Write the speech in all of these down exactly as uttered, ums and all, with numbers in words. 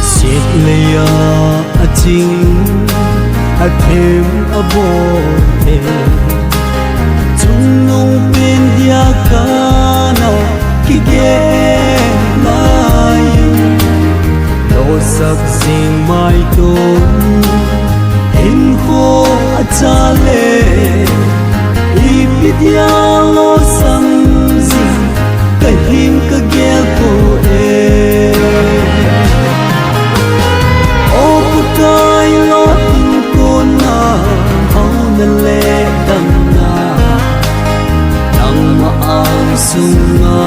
Siat leiya aching, athem abol e. Chungnung pen dia kana kigen nai. Losak jing mai tun, hinkho achal e. Ipi dia losam jing, kahim kagel poi. O Pakai, lolhing kona hauna le damna, nangma angsunga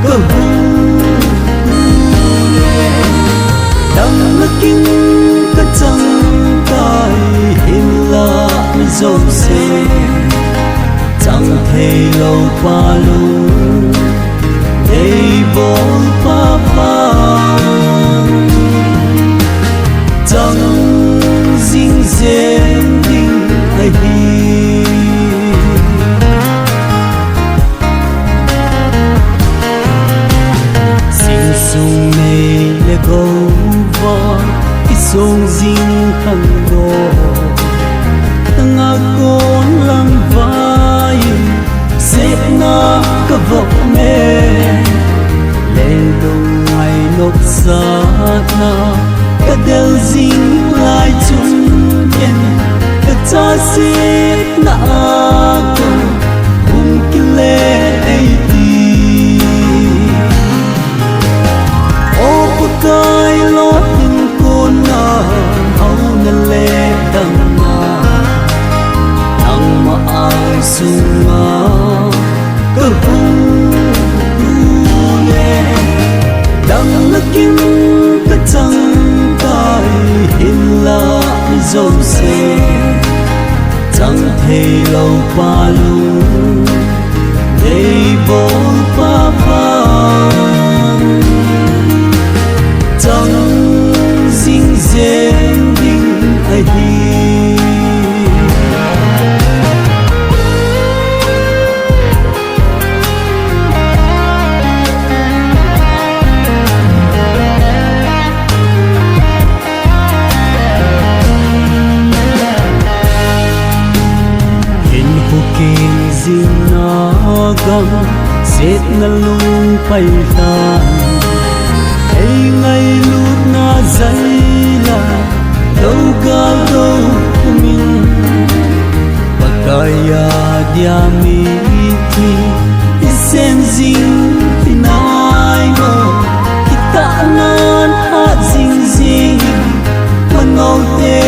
kahung e. Damna kin kachang tai, hinla mi jouse chang thei lou pa lung, nei bol pa pa chang jing jen ding ahi. Sing sung nei le gou va, i sung jing khang go. Tanga kon lam vai, setna ka vok me. Lendong ai nok satna, ka del jing lai chun ken, ka cha setna a ko, hung kile ei ti. O Pakai, lolhing kona hauna le damna, nangma angsunga kahung e. Damna kin kachang tai, hinla mi jouse chang thei lou pa lung, nei bol pa pa chang jing jen ding ahi. Hin hukin jing na gam, setna lung pai tan. Ei ngailutna jai la, lou gal lou kumin. Pakai a dia mithi i sem jing ti nai mo. Kitahnan hat jing jing, manote